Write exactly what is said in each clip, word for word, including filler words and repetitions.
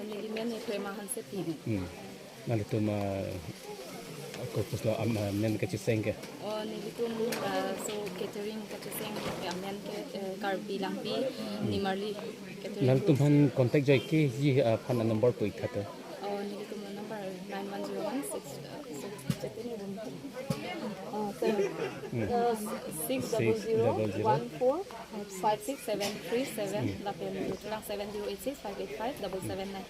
Neli men ni Prema Hansepi. Hmm. Nanglitum, ah, kokoslo am, ah, men kacheseng ke? Oh, nelitum, ah, so catering kacheseng ke amen ke, eh, Karbi Langpi, Nimarli Catering. Nanglitum aphan contact joike ji, ah, aphan number pu ik tha to. Oh, nelitum number nine one zero one six, uh, six, uh, seven, Hmm. uh, six double zero one four five six seven three seven, lapen Jutlang seven zero eight six five eight five double seven nine.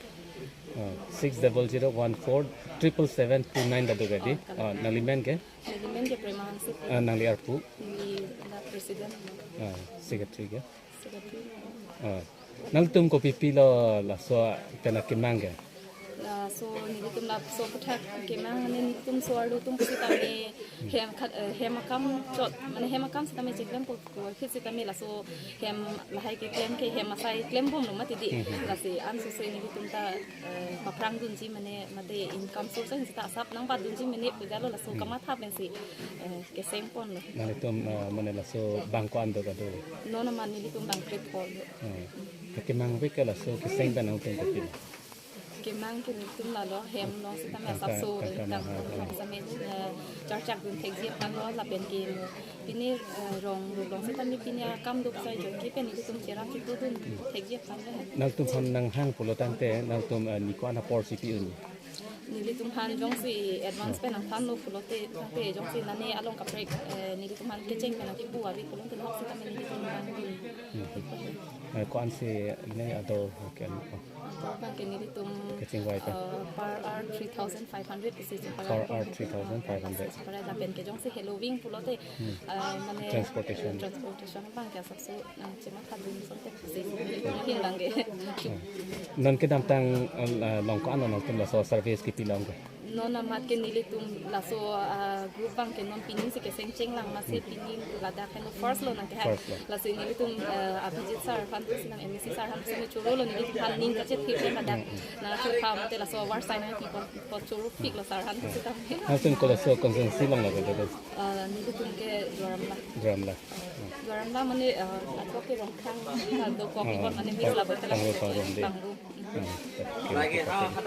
Oh, six double zero one four triple seven two nine dado kadi. Oh, kalang. Oh, nangli men ke? Neli men ke Prema Hansepi. Ah, nangli arpu? Neli la president. Ah, secretary ke? Secretary. Ah. Nangtum kopi pilo laso pen akemang ke? Laso nelitum laso aphuthak kemang, nelitum so arlo atum pusitame hem khat, eh, hem akam chot, mane hem akam sitame cheklempo, ko phit sitame laso hem lahai keklem ke hem asai klembomlo mati di. Mhm. Lasi ansose nelitum ta, eh, paphrang dunji mane mate income source sita asap nangpadunji mane pujalo laso Hmm. kamatha pensi, eh, kesengponlo. Nanglitum, eh, mane laso bang ko-an do kado? Non amat nelitum bang krepho do. Hmm. Kemang ave ke laso keseng pen nangtum kopi? Kemang ke nelitum lalo hem along sitame Tangka, asapso tangka tang maha, tang hmm. sitame, eh, charchak dun thekji aphanlo lapen ke pini, eh, rong rong sitame pini akam duk sai joike pen nelitum cherap chitudun thekji aphanlo. Nangtum aphan nanghang pulo tangte nangtum, eh, ni ko-an apor si pi-un? Nelitum aphan jongsi advance pen nangthanlo pulote, tangte jongsi nane along kaprek, eh, nelitum aphan kecheng pen nangkipu ave pulote nahok sitame nelitum aphan. Hmm. Eh, ko-ansi ne ador ke? Ador abang ke nelitum, Kecheng vai ta? eh, per hour three thousand five hundred isi chepara. Per hour three thousand five hundred. Chepara lapen ke jongsi heloving pulote, Hmm. eh, mane, Transportation. eh, transportation abang ke asapso, eh, chematha dun asonte pusi. Hinang ke. Hmm. Non kedamtang, eh, long ko-an nangtum laso service kipi long ke? Non amat ke nelitum laso, ah, group abang ke non pining si keseng chenglang amatsi Hmm. pining ladak heno first lo nangkehang. First lo. Lasi nelitum, eh, Abhijit sir aphan tu sinam M A C sir aphan tu sinam choro lo nelitum aphan ning kachethir ladak. Hmm, hmm. Nangchethir mate laso award sign nangpi pon, pon choro pik lo sir aphan tu Hmm. sitame. Nangtum ko laso constituency along lo ke? Eh, nelitum ke Duar Amla. Duar Amla. Hmm. Duar Amla mane, eh, athok ke Rongkhang, eh, dokok Oh, ikon mane Pang-, miss la bote la Pangrum, Pangrum. Pangrum. Hmm. Oke, oke, oke.